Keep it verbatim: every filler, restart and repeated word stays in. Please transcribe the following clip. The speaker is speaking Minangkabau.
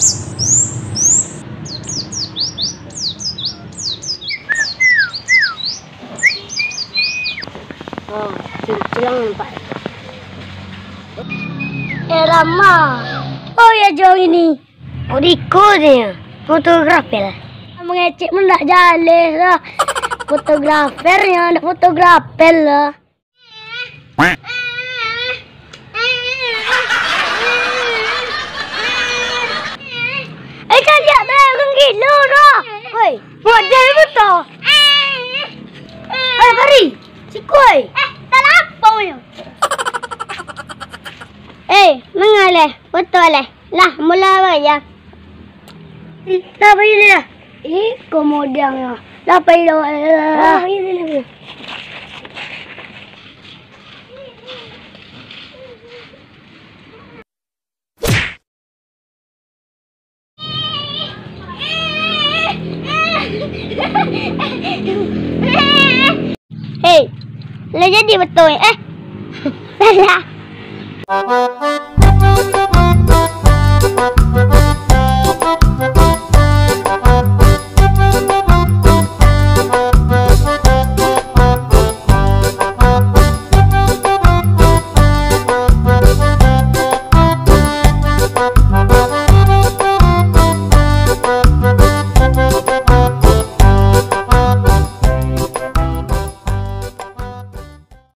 Oh, cincin nampak. Eh, Rama. Oh, ya, jo ini. Odiko dia, fotografer. Mangecek pun ndak jaleh lah. Fotografer ya, ndak fotografer lah. Eh, caliak bae, urang gilo dah. Woi, model betul. Hei, Fari, sikoi. Eh, salah apa yo? Eh, mangaleh, foto leh. Lah, mula bae ya. Lah, pai lah. Eh, kemudian ya. Lah, pai lah. Lah, pai lah. Hei, lah jadi betul eh. Salah.